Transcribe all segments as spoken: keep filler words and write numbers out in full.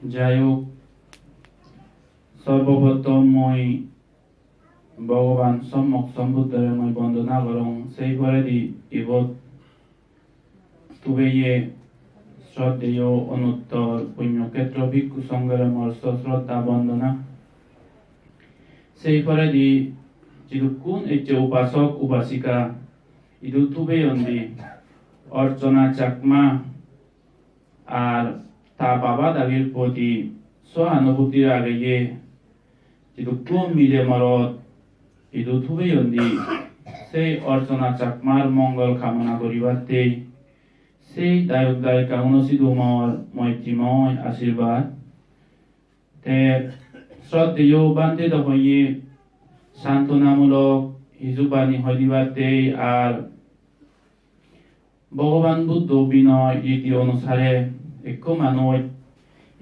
Jai hok, sorboprottom mui Bhogoban Sommok Sombuddhore mui bondona gorong. Sei poredi ibot tubeye sroddheyo Onuttor Punyokhetro Bhikkhu Songhore mor sosroddha bondona. Sei poredi jidukkun ecche upasok upasika idu tubeyondi, Archana Chakma ar ta baba dagir proti sohanubhuti rageye jidukkun mile morot idu tubeyondi, sei Archana Chakmar mongol kamona guribattei, sei dayok dayikaguno sidu mor moitrimoy ashirbad. Te sroddheyo bhante do hoye santonamulok hiju bani hoi dibattei, ar Bhogoban Buddho binoy riti onusare ekko manuj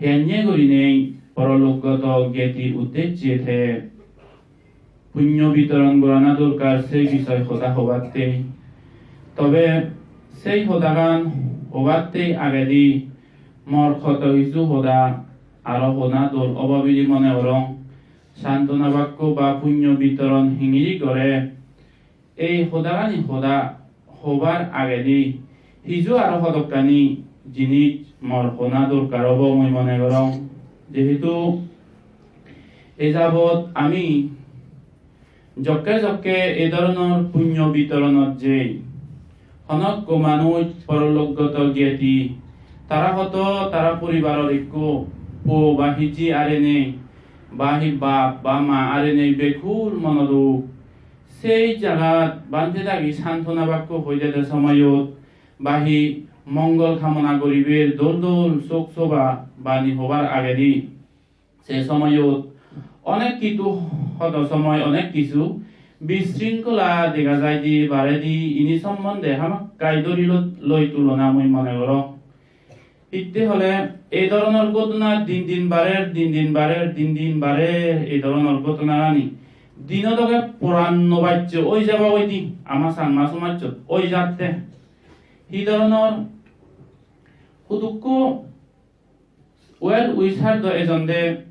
hiyanye gurinei porolokgoto geti uddecche te punyo bitoron gorana dorkar, sei bisoy hoda hobattei. Tobe sei hodagan hobattei agedi mor hoto hiju hoda aro hona dol obo bili mone gorong. Santona bakko ba punyo bitoron hingiri gore, ei hodagani hoda hobar agedi hiju aro hodokkani jinis mor hona dorkar obo mui mone gorong. Jehetu e jabot ami jokke jokke e dhoronor punyo bitoronot jei, honokko manuj porolokgoto geti, tara hoto tara poribaror ekko puo ba hiji arenei, ba hi bap ba ma arenei bekul mono duk. Sei jagat bhante dagi santona bakko hoi dede somoyot ba hi mongol kamona guriber dol dol sok soba bani hobar agedi, se somoyot onek kitu, hodo somoy onek kisu bisringkola dega jaide baredi, ini sombonde hamakkai dori lo-, loi tulona mui mone gorong. Hitte hole ei dhoronor ghotona din din barer, din din barer, din din barer, ei dhoronor ghotonagani dino doge poran no bacche oi jaba oidi ama Changma somajjot oi jatte. Hi dhoronor? Hudukko well wisher do ejonde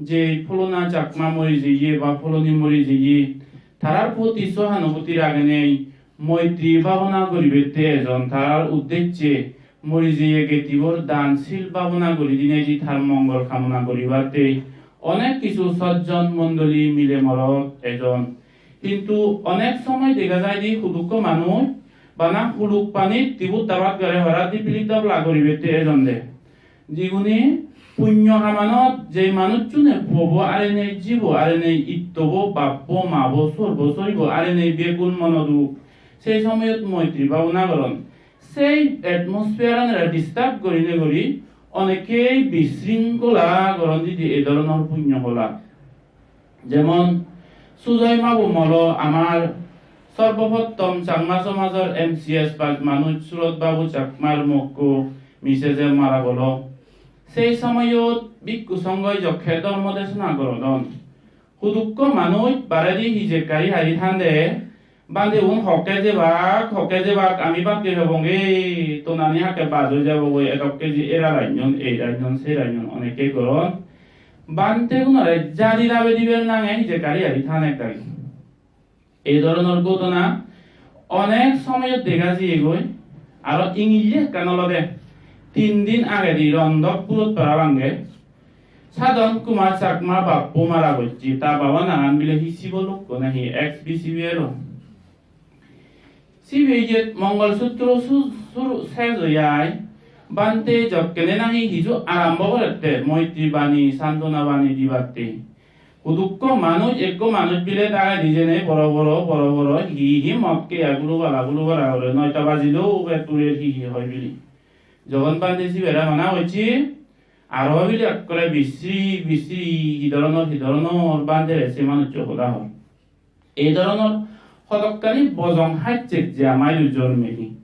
je pholona Chakma mori jeye ba pholoni mori jeye, tarar proti sohanubhuti ragenei moitri bhabona guribette ejon, tarar uddecche mori jeye getibor dan sil bhabona guri dinei di tar mongol kamona guribatte onek kisu sojjon mondoli mile morot ejon. Hintu onek somoy dega jaide hudukko manuj bana huluk panit tibut tabat gore hora di pilik dabla guribette ejonde. Jigune punyo hamanot je manuchchune puobo arenei, jibo arenei, ittobo, bappo, mabo, sorbo, soribo arenei begun mono duk, sei somoyot moitri bhabona goron. Sei atmosphere-anore disturb gurinei guri onekkei bisringkola goron didi ei dhoronor punyo hola. Jemon Sujoy Mabu molo amar sorbopottom Changma somajor M C S baj manuj Surot Babu Chakmar mokko misese mara golo. Sei somoyot bhikkhu songhoi jokke dhormo desona gorodon. Hudukko manuj baredi hijek kari hari thande, "Bhante un hokke jebak, hokke jebak, ami bhante pebonge, tonani hakke baj oi jabogoi, edok keji era ranyon, ei ranyon, sei ranyon," onekke goron. Bhante gunore jadi labe dibar nange hijek kari ari than ek dagi. Ei dhoronor ghotona onek somoyot dega jiyegoi. Aro ingille ekkan olode, tin din agedi Rondok purot parapangge Sadhan Kumar Chakma bappo mara gocche, ta baba nangan bile hi Sibo Lokko nahi, ex B C B ero. Sibe iyot Mongol Sutro su-, suru sej oi ai, bhante jokkene nahi hiju arombo gorette, moitri bani, santona bani dibatte. Hudukko manuj, ekko manuj bile dagedi jene boro boro, boro boro, hi hi mokke ai gulu bala, gulu bala gore, noita bajilo, ube turer hi hi hoi bili. Jogon bhante sibere mana gocche, aro bile ekkore bisri, bisri, hi dhoronor, hi dhoronor bhantere se manuccho hoda hor. Ei dhoronor hodokkani bojong hacchek je ama idu jormedi.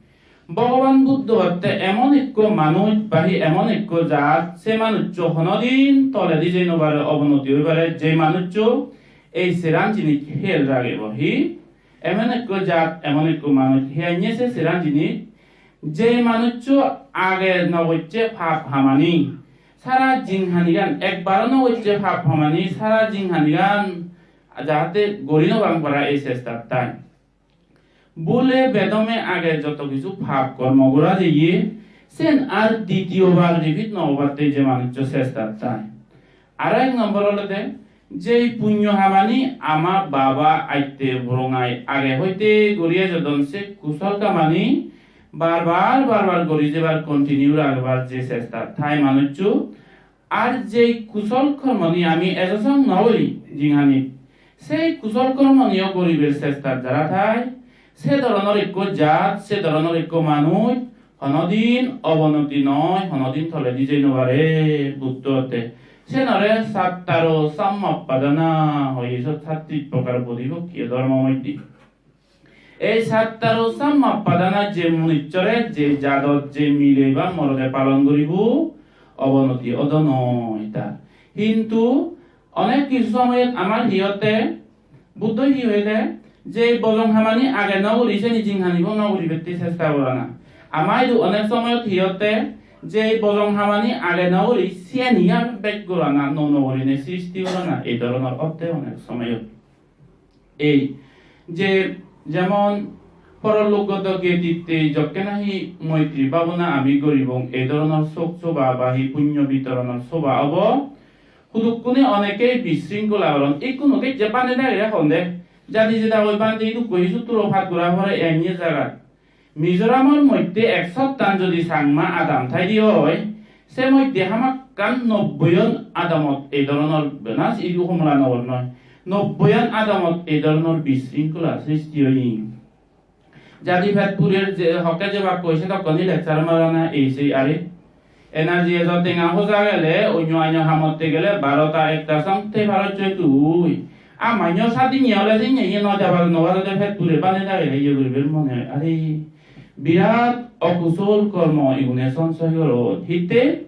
Bhogoban Buddho hotte emon ekko manuj ba hi emon ekko jat, se manuccho honodin toledi jei no pare, obonoti oi pare, je manuccho ei seran jinis hel ragebo. Hi? Emon ekko jat, emon ekko manuj, hiyanye se seran jinis, je manuccho age no gocche pap hamani, sara jinghanigan ekbaro no gocche pap hamani sara jinghanigan jahate gori no pang para ei chestat thai. Bhule bedome age joto kichu pap kormo gora jeye, sen ar ditiyo bar repeat no obatte je manuccho chestat thai. Aro ek nombor olode, jei punyo hamani ama baba atte borongai age hoite gori ejodon se kusol kamani bar bar, bar bar gori jebar continue ragebar je chestat thai manuccho, ar jei kusol kormoni ami ejo song no gori jinghani, sei kusol kormoniyo goribar chestat jara thai, se dhoronor ekko jat, se dhoronor ekko manuj, honodin obonoti noi, honodin toledi jei no pare Buddho otte. Senore sattaro sammappadana hoye, sot sattit prokar bodhipakkiyo dhormo moddhe. Ei sattaro sammappadana je municchore, je jadot, je mile ba morode palon goribo, obonoti odo noi tar. Hintu onek kichu somoyot amar hi otte, Buddho hi hoide, je bojong hamani age no guri, seni jinghanibo no guribette chesta gorana. Ama idu onek somoyot hi otte, je bojong hamani age no guri, siyeni ar bej gorana, no no gurinei sristi gorana, ei dhoronor otte onek somoyot. Ei je jemon porolokgoto getitte jokke nahi moitri bhabona ami goribong, ei dhoronor sok soba ba hi punyo bitoronor soba obo, hudukkune onekei bisringhola goron. Ikkunu gejje bhante dagire honde, jadi jedagoi bhante idukko hi sutro pat gora pore enne jagat. Mizoramor moddhe ek sottan jodi Changma adam thaide oi, se moddhe hamakkan nobboiyon adamot ei dhoronor, bana idu Kamalanagar noi, nobboiyon adamot ei dhoronor bisringhola sristi oye. Jadi pet purer je hokke jebak koi sedokkani lecture marana ei sei are. Energy ejo tenga hoja gele, onyo anyo hamotte gele, barota ekta song te parocchoi tui. Amanyo sadinye ole sinye ye no jabar no barode pet pure bane dagile ye guribar mone oi. Are, birat okusol kormo igune sonsoy goron. Hitte?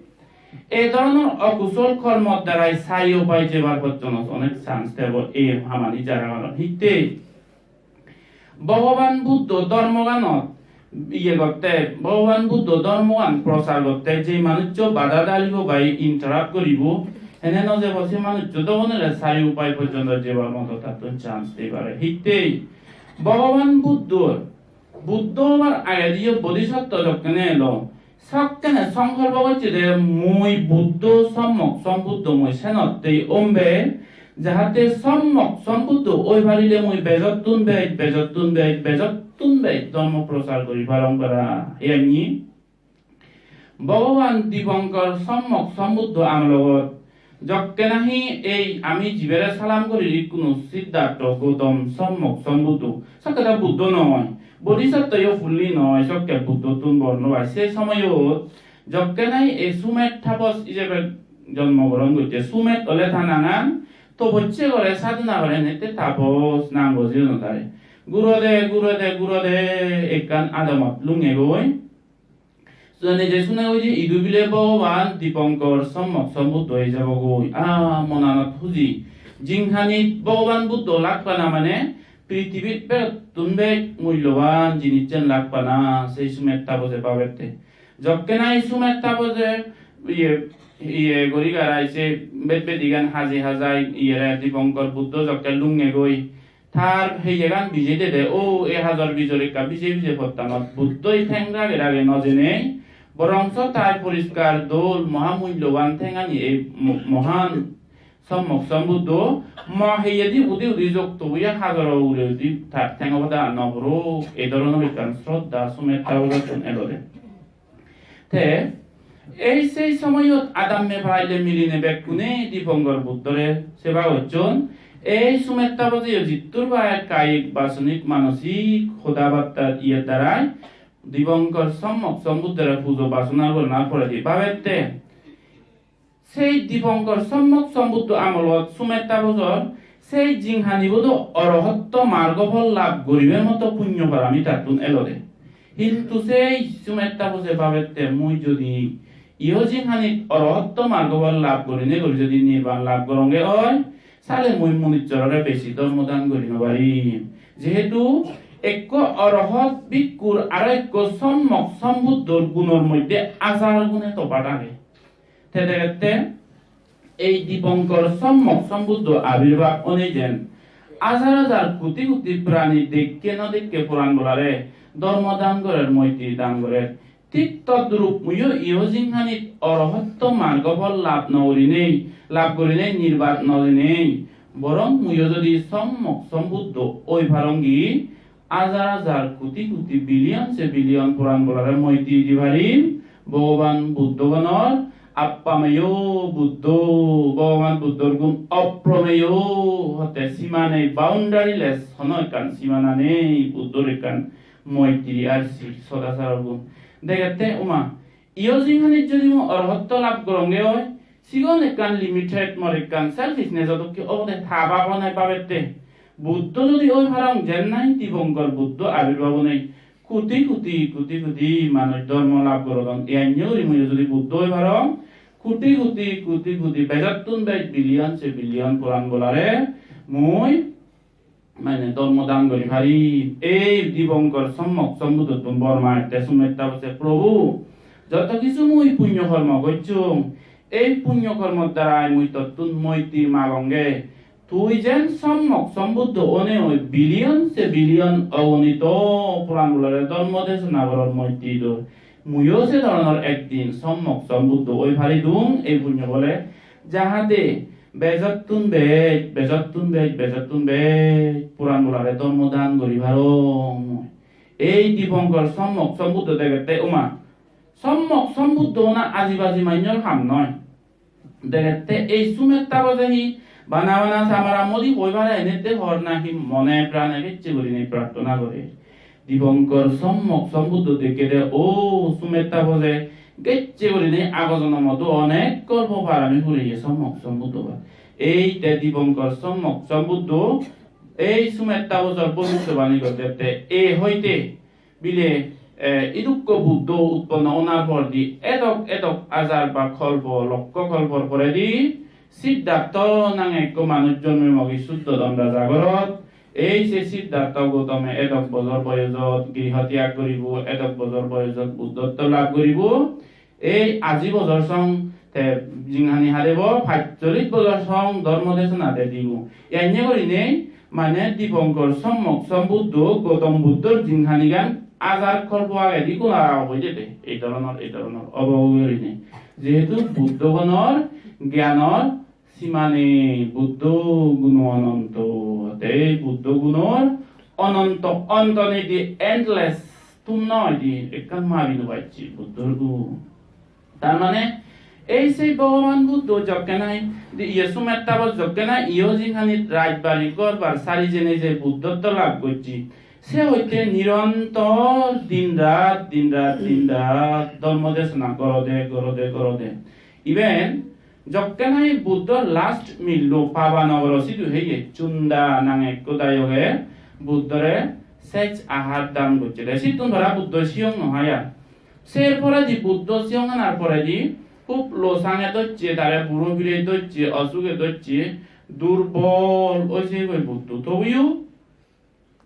Ei dhoronor okusol kormor darai sayo pai jebar bocchonot onek chance tebo ei hamani jara goron. Hitte? Bhogoban Buddho dhormoganot iye gotte, Bhogoban Buddho dhormogan prochar gotte je manuccho bada dalibo bai interrupt goribo, hene no jebo se manuccho dogonore sari upai porjonto jebar moto tattun chance dei pare. Hittei Bhogoban Buddho, Buddho obar agediyo bodhisotto jokkene elo, sokkene songkolpo gocche de, mui Buddho, Sommok Sombuddho mui senottei ombe, jahate Sommok Sombuddho oi parile mui bejottun bej, bejottun bej, bejottun bej dhormo prochar guri parong para. Iyanni Bhogoban Dipankar Sommok Sombuddho amologot jokke nahi ei ami jibere salam guri ikkunu Siddhartho Gautam Sommok Sombuddho, sokke do Buddho noi, Bodhisotto yo fulli noi, sokke Buddhottun bor no pai. Se somoyot jokke nahi ei Sumet Tapos ijebe jonmo grohon gocche. Sumet ole ta nangan, toposse gore, sadhona gore, nette Tapos nang gojiyonot are. Gurode, gurode, gurode ekkan adamot lungegoi. Sune je sune oye idu bile Bhogoban Dipankar Sommok Sombuddho oi jabogoi. Ah, monanot huji. Jinghanit Bhogoban Buddho lak pana mane prithibit begottun bej mulloban jinissan lak pana, sei Sumet Tapose babette. Jokke nahi Sumet Tapose iye, iye guri garai se bej bedigan haji hajai iyere Dipankar Buddho jokke lungegoi. Tar heyegan bije dede, o, e hajor bijor ekka bije bije pottanot Buddhoi theng rage rage no jenei, borongso tai poriskar dol, mohamulloban thengani ei mo-, mohan Sommok Sombuddho, mo heyedi udi udi jokto, ye hajoro uguredi tar thengo pada no puro, ei dhoronor ekkan sroddha Sumet Taposottun elode. Te ei sei somoyot adamme paraille miline bekkune Dipankar Buddhore seba gocchon. Ei Sumet Taposeyo jittur pai kayik, basonik, manosik hoda batta iyer darai Dipankar Sommok Sombuddhore pujo basona gorana poredi babette. Sei Dipankar Sommok Sombuddho amolot Sumet Taposor sei jinghanibodo orohotto margo phol lab guribar moto punyo parami tattun elode. Hintu sei Sumet Tapose babette, mui jodi iyo jinghanit orohotto margo phol lab gurinei guri jodi nirban lab goronge oi, sale mui munissorore besi dhormo dan guri no parim. Jehetu ekko orohot bhikkhu aro ekko Sommok Sombuddhor gunor moddhe ajar gune tofat age. Te degette, ei Dipankar Sommok Sombuddho abirbab onei jen hajar hajar koti koti prani dekke no dekke poran bolare dhormo dan gorer, moitri dan gorer. Thik todrup muiyo iyo jinghanit orohotto margo phol lab no gurinei, lab gurinei nirban no oinei, borong muiyo jodi Sommok Sombuddho oi paronggi, hajar hajar koti koti billion se billion poran bolare moitri di parim. Bhogoban Buddhogonor appameyo Buddho, Bhogoban Buddhor gun opromeyo, hotte sima nei, boundaryless, hono ekkan simana nei Buddhor ekkan moitri ar si sodachar gun. Degette uma, iyo jinghanit jodi mui orohotto lab goronge oi, sigon ekkan limited, mor ekkan selfishness o dokke obode, ta babone babette. Buddho jodi oi parong, jen nahi Dipankar Buddho abirbab onei koti koti, koti koti manuj dhormo lab gorodon, iyanne guri mui jodi Buddho oi parong, koti koti, koti koti, bejottun bej billion se billion poran bolare mui mane dhormo dan guri parim. Ei Dipankar Sommok Sombuddhottun bor mangette, Sumetta Bose, Probhu, joto kichu mui punyo kormo gocchong, ei punyo kormor darai mui tottun moitri magonge. Tui jen Sommok Sombuddho onei billion se billion ogonito poran bolare dhormo desona goror, moitri dor. Muiyo se dhoronor ekdin Sommok Sombuddho oi paridung ei punyo bole, jahate bejottun bej, bejottun bej, bejottun bej poran bolare dhormo dan guri parong. Ei Dipankar Sommok Sombuddho degette uma, Sommok Sombuddho ona aji baji manjor ham noi. Degette ei Sumetta Bose hi bana bana samara modi hoi pare, enette hor nahi mone prane gecche gurinei prarthona gore. Dipankar Sommok Sombuddho dekkede, o Sumetta Bose, gecche gurinei ago jonomot onek kolpo parami pureye Sommok Sombuddho ba. Ei te Dipankar Sommok Sombuddho ei Sumetta Bosor bhobissobani gottette, e hoite bile, eh, idukko Buddho utponno onar poredi edok edok hajar ba kolpo, lokko kolpor poredi Siddhartho nange ekko manuj jonmemogi Suddhodon raja gorot. Ei se Siddhartho Gautame edok bojor boyojot griho tyag guribo, edok bojor boyojot Buddhotto lab guribo. Ei aji bojor song te jinghani hadebo, pachchollish bojor song dhormo desona de dibo. Iyanye gurinei mane Dipankar Sommok Sombuddho Gautam Buddhor jinghanigan hajar kolpo agedi gora obo jede. Ei dhoronor, ei dhoronor obo gurinei. Jehetu Buddhogonor gyanor sima nei, Buddho guno ononto. Te ei Buddho gunor ononto, onto nei di, endless, thum noi di, ekkan mabi no pacche Buddhor gun. Tar mane, ei sei Bhogoban Buddho jokke nahi, di-, iye Sumetta Bose jokke nahi iyo jinghanit rajbari ghor bar sari jenei je Buddhotto lab gocche, se hoite nirontor din rat, din rat, din rat dhormo desona gorode, gorode, gorode. Iben jokke nahi Buddho last millo Pabanagoro sidu heye, Chunda nange ekko dayoge Buddhore sej ahar dan gocchede. Sittun para Buddho siyong no hai ar. Se poredi Buddho siyong anar poredi hub lo sange docche, tare buro pire docche, osuge docche, durbol oi jeyegoi Buddho. Tobuyo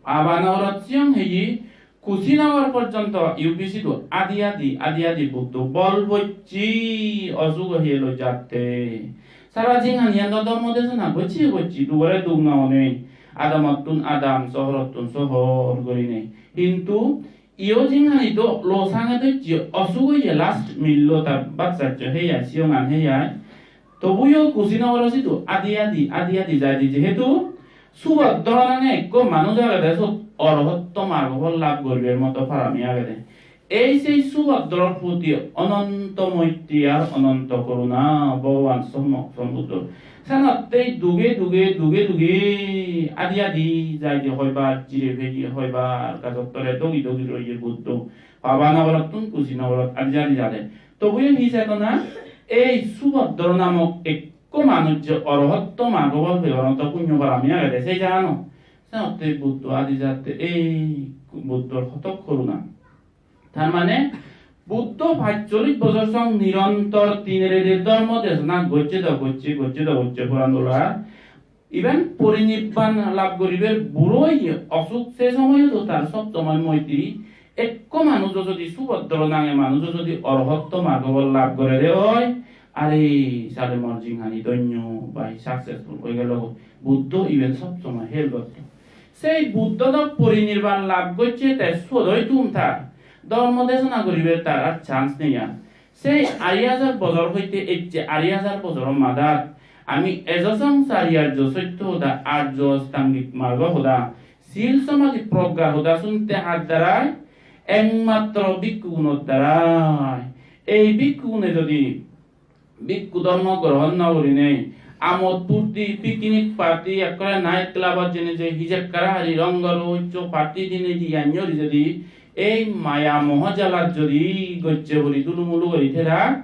Pabanagorot siyong heye, Kushinagar porjonto U P sidu adi adi, adi adi Buddho bol bocche, osugo heye loi jatte. Sara jinghaniyan do dhormo desona gocche gocche, dugore dug no onei, adamottun adam, sohorottun sohor gurinei. Hintu iyo jinghani do lo sange docche, osuk oye, last millo ta bachchaccho heyai, siyongan heyai. Tobuyo Kushinagar sidu adi adi, adi adi jaide, jehetu Subhadra nange ekko manuj agede, sot orohotto margo phol lab goribar moto parami agede. Ei sei Subhadrar proti ononto moitri ar ononto koruna Bhogoban Sommok Sombuddhor. Senottei duge duge, duge duge adi adi jaide, hoibar jire peye, hoibar gajor tole dogi dogi roye Buddho. Pabanagorottun Kushinagarot adi adi jade. Tobuyo hi chetona, ei Subhadra namok ekko manuj je orohotto margo phol pebar moto punyo parami agede, sei jagano. Senotte Buddho adi jatte, ei Buddhor hotok koruna. Tar mane, Buddho pachchollish bojor song nirontor tinerede dhormo desona gocche do gocche, gocche do gocche, poran dola. Iben porinibban lab goribar buro oye, osuk, se somoyot tar sob somoi moitri. Ekko manujo jodi, Subhadra nange manujo jodi orohotto margo phol lab gorede oi, Are sale mor jinghani dhonyo bai successful oi gelo goi. Buddho iben sob somoi hel gotto. Sei Buddho do porinirban lab gocche te sodoi thum tar. Dhormo desona guribar tar ar chance nei ar. Sei ari hajar bojor hoite ecche ari hajar bojoro madat ami ejo songsari arjo sotto hoda, arjo ostangik margo hoda, sil somadhi progga hoda sunte har darai, ekmatro bhikkhugunor darai. Ei bhikkhugune jodi bhikkhu dhormo grohon no gurinei, amod purti, picnic party, ekkore night club-ot jeinei je hijekkara hari rong goro hoccho party dinei di anjori jodi ei maya moho jalat jodi gocche guri dulumulu guri thera,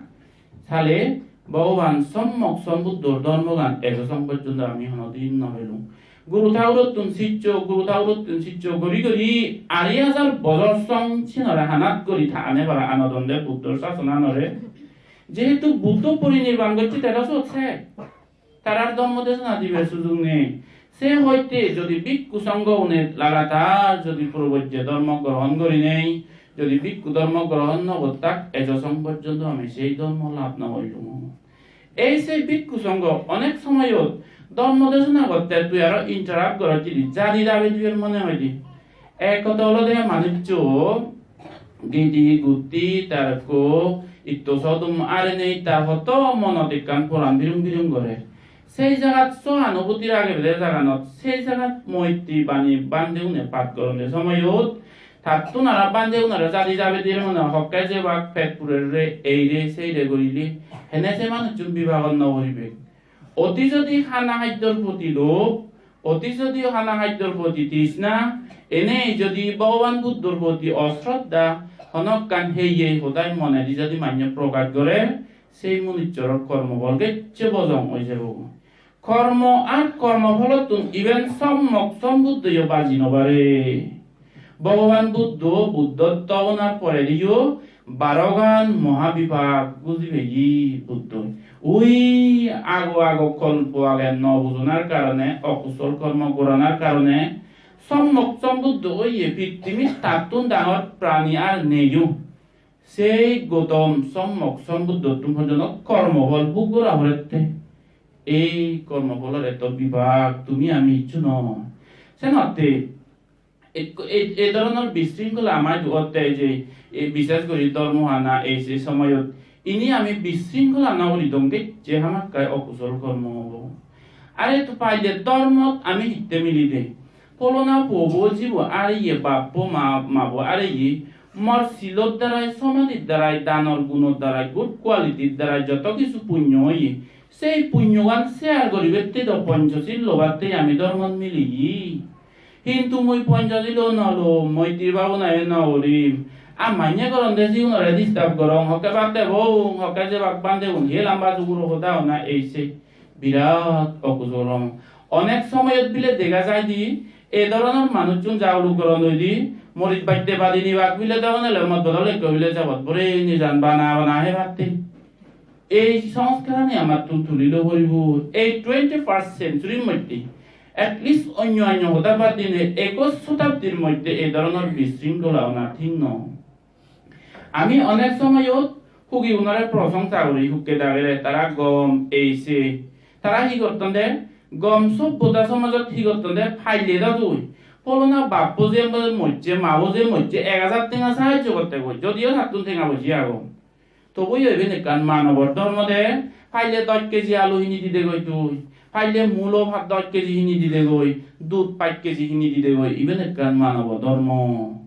sale Bhogoban Sommok Sombuddhor dhormogan ejo song porjonto ami honodin no pelung. Guru Thakurottun siccho, Guru Thakurottun siccho guri guri ari hajar bojor song sinore hanat guri thane para anodonde Buddhor sasonanore. Jehetu Buddho porinirban gocche, tero sot se tarar dhormo desona dibar sujug nei. Se hoite jodi bhikkhu songho une lagatar jodi probojje dhormo grohon gurinei, jodi bhikkhu dhormo grohon no gottak, ejo song porjonto ami sei dhormo lab no gorilung. Ei se bhikkhu songho onek somoyot dhormo desona gotte tui aro interrupt gorot jodi jadi dabe dibar mone hoide. Ek hoda olode manuccho gidi gutti tar ekko itto sodum arinei ta hoto monot ekkan poran birum birum gore. Sei jagat sohanubuti ragede jaganot, sei jagat moitri bani bhante une pat goronde somoyot tattun aro bhante unore jadi jabe dire mone hokke jebak pet purerre eire seire gorile hene se manucchun bibagot no poribe. Oti jodi hana haddor proti lobh, oti jodi hana haddor proti trishna, ene jodi Bhogoban Buddhor proti osroddha, honokkan heye hodai monedi jodi manye prokash gore, sei munucchoror kormo bol gecche bojong oi jebo. Kormo ar kormo pholottun iben Sommok Sombuddhoyo baji no pare. Bhogoban Buddho, Buddhotto onar porediyo barogan mohabibak buji peye Buddho. Ui ago ago kolpo age no bujonar karone, okusol kormo goranar karone, Sommok Sombuddho oye pittimit tattun dangor prani ar neyo. Sei Goutom Sommok Sombuddhottun porjonto kormo phol bhog gora porette. Ei kormo pholore to bibak tumi ami hissu no. Senotte Ekko-, ei, ei dhoronor bisringhola ama idu otte je, ei bishes guri dhormo hana ei se somoyot ini ami bisringhola no guri dong gecche hamakkai okusol kormo obo. Are to paile dhormot ami hitte milide? Pholona puobo jibo are ye bappo ma, mabo are ye mor silor darai, somadhir darai, danor gunor darai, good quality-r darai joto kisu punyo oye. Sei punyogan share guribatte do Ponchosil lobatte ami dhormot miliye. Hintu mui Ponchosil-o no lom, moitri bhabonayo no gorim. Ar manye goronde sigunore disturb gorong, hokke bhat debong, hokke jebak bhantegun, he lamba suguro hoda hona ei sei. Birat okusol hong. Onek somoyot bile dega jaide, ei dhoronor manuchun jauluk goron oide, moris batte badi nibak bile dogon ele mod bodol ekko bile jabot bore nijan bana bana hebatte. Ei songskarani amattun tuli loi poribo. Ei twenty-first century-r moddhe, at least onyo onyo hoda bad dinei, ekkoch shotabdir moddhe ei dhoronor bisringhola ona thik noi. Ami onek somoyot hugigunore prosongsa guri, hukke dagere, tara gom, ei sei. Tara hi gotton de? Gom sobbota somajot hi gotton de? Paile do tui. Pholona bappo je mojje, mabo je mojje, ek hajar tenga sahajjo gotte goi. Jodio tattun tenga boji agon. Tobuyo iben ekkan manobor dhormo de, paile dos keji alu hini didegoi tui, paile mulo pa-, dos keji hini didegoi, dud pac keji hini didegoi, iben ekkan manobor dhormo.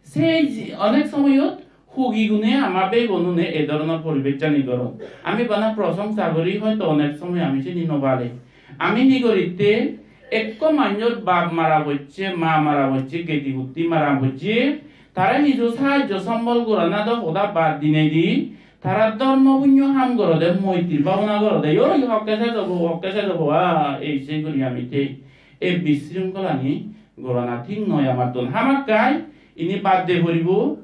Sei ji-, onek somoyot hugigune ama bhei bonune ei dhoronor poribeshani goron. Ami bana prosongsa guri, hoito onek somoy ami sini no pari. Ami hi goritte, ekko manjor bap mara pocche, ma mara pocche, gedi gutti mara pocche, tare hiju sahajjo sombol gorana do hoda bad dinei di, tara dhormo punyo ham gorode, moitri bhabona gorode, yo, yo, hokke sej obo, hokke sej obo, a, ei sei guri ami te, ei bisringholani gorana thik noi amattun. Hamakkai ini bad de poribo,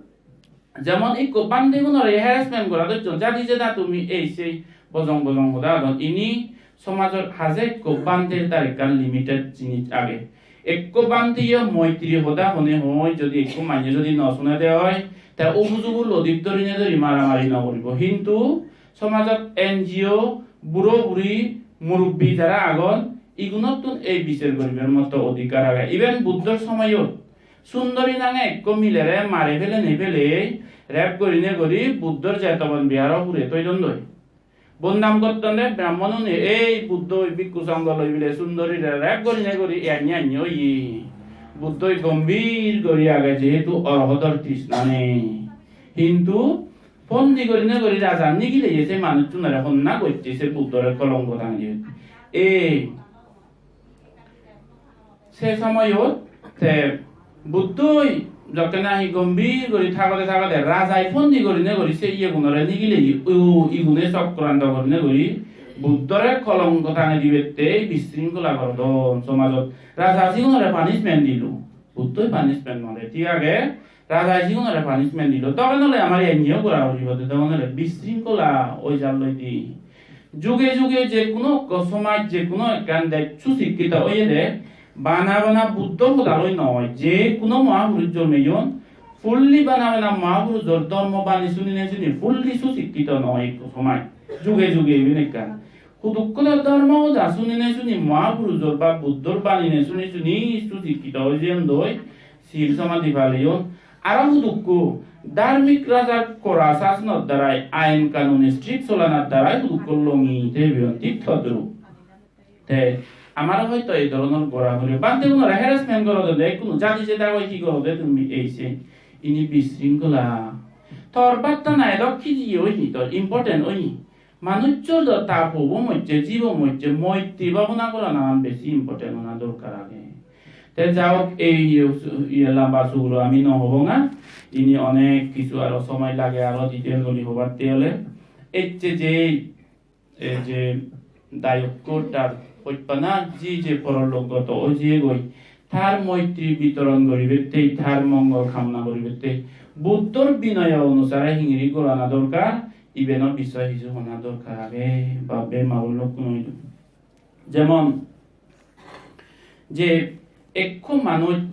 Jemon ikko bhante gunore harassment gora docchon, jadi jeda tumi ei sei bojong bojong hoda hodon. Ini somajor haje ikko bhanter dar ekkan limited jinis age. Ikko bhanteyo moitri hoda hone hoi, jodi ikko manye jodi no sunede oi, te ubu jubu lodit dhorine dhori maramari no goribo. Hintu somajot N G O, buro buri, murubbi jara agon, igunottun ei bichar guribar moto odhikar age. Even Buddhor somoyot Sundari nange ekko milere mare phelenei phelei, rape gurinei guri Buddhor Jetobon Biharo hure thoi dondoi. Bondam gottonde Brahmonune, "Ei Buddhoi bhikkhu songho loi bile Sundarire rape gurinei guri iyanni anni oye." Buddhoi gombhir guri age, jehetu orohotor trishna nei. Hintu phondi gurinei guri raja nigileye se manuchchunore honna gocche, se Buddhore kolonko tangeye. Ei se somoyot te Buddhoi jokke nahi gombhir guri thagode thagode rajai phondi gurinei guri se iyegunore nigileye, "O, igune chokranto gurinei guri Buddhore kolonko tangei dibette bisringhola gorodon somajot." Raja sigunore punishment dilo, Buddhoi punishment no de, thik age? Rajai sigunore punishment dilo, "Dogan ole amar iyanniyo gora uri bode, dogan ole bisringhola oi jalloi di." Juge juge je kuno ekko somaj, je kuno ekkan dej susikkito oyede, bana bana Buddho hodaloi noi, je kuno Mahapurush jormeyon, fully bana bana Mahapurushor dhormo bani sunine suni fully susikkito noi ekko somaj. Juge juge iben ekkan. Hudukko do dhormo hoda sunine suni Mahapurushor ba Buddhor banine suni suni susikkito oi jeyondoi, sil somadhi paleyon. Aro hudukko dharmik rajar kora sasonor darai, ain kanun strict solanar darai hudukko longi thebeyon thik todrup. Te amaro hoito ei dhoronor gora hure, bhantegunore harassment gorodon de, ekkunu jadi jeda goi hi gorode tumi ei sei. Ini bisringhola. Tor battana edok hijiye oye, tor important oye. Manucchor do ta pobo mojje, jibo mojje, moitri bhabona goranagan besi important ona dorkar age. Te jaok, ei iye, iye lamba suguro ami no hobonga, ini onek kichu aro somoi lage aro detail guri hobatte ole. Ecche je, ei je dayokko tar hojpana ji je porolokgoto oi jiyegoi, tar moitri bitoron guribatte, tar mongol kamona guribatte, Buddhor binoyo onusare hingiri gorana dorkar, ibeno bisoy hiju hona dorkar age, bap-bei ma-bon lokkun oidu. Jemon, je ekko manuj